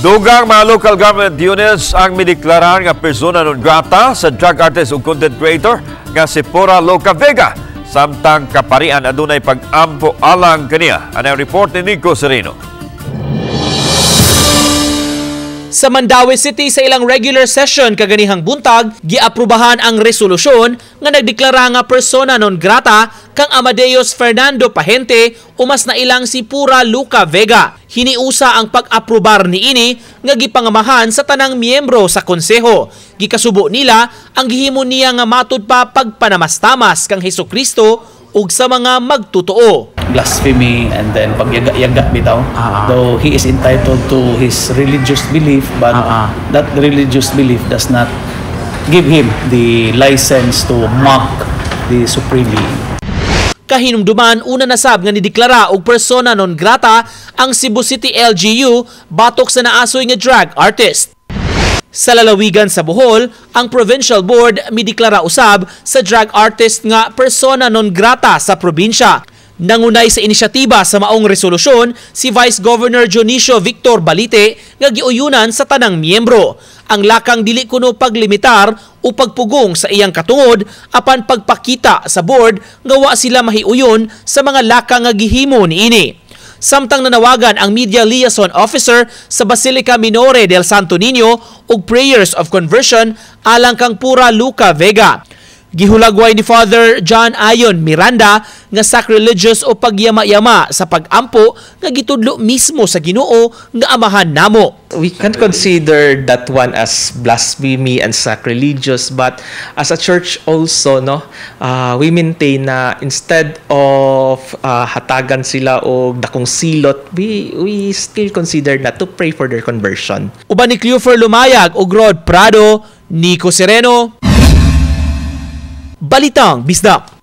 Dugang mga local government units ang mideklarar nga persona non grata sa drug artist ug content creator nga si Pura Loca Vega. Samtang kaparian adunay pag-ampo alang kaniya. Ano ang report ni Nico Sereno? Sa Mandaue City, sa ilang regular session kaganihang buntag, giaprubahan ang resolusyon nga nagdeklara nga persona non grata kang Amadeus Fernando Pahente o mas nailang si Pura Luca Vega. Hiniusa ang pag-aprobar niini nga gipangamahan sa tanang miyembro sa konseho. Gikasubo nila ang gihimo niya nga matud pa pagpanamastamas kang Hesukristo ug sa mga magtutoo. Blasphemy and then pagyaga-yaga bitaw. Though he is entitled to his religious belief, but that religious belief does not give him the license to mock the Supreme Being. Kahinumduman, una nasab nga nideklara og persona non grata ang Cebu City LGU batok sa naasoy nga drag artist. Sa lalawigan sa Bohol, ang Provincial Board mideklara usab sa drag artist nga persona non grata sa probinsya. Nangunay sa inisyatiba sa maong resolusyon si Vice Governor Dionisio Victor Balite nga giuyunan sa tanang miyembro. Ang lakang dili kuno paglimitar o pagpugong sa iyang katungod apan pagpakita sa board nga wa sila mahiuyon sa mga lakang nga gihimo niini. Samtang nanawagan ang Media Liaison Officer sa Basilica Minore del Santo Niño og prayers of conversion alang kang Pura Luca Vega. Gihulagway ni Father John Ayon Miranda nga sacrilegious o pagyama-yama sa pag-ampo nga gitudlo mismo sa Ginoo nga amahan namo. We can consider that one as blasphemy and sacrilegious, but as a church also, no, we maintain na instead of hatagan sila og dakong silot, we still consider na to pray for their conversion. Uban ni Cleofer Lumayag ug Rod Prado, Nico Sereno, Balitang Bisdak.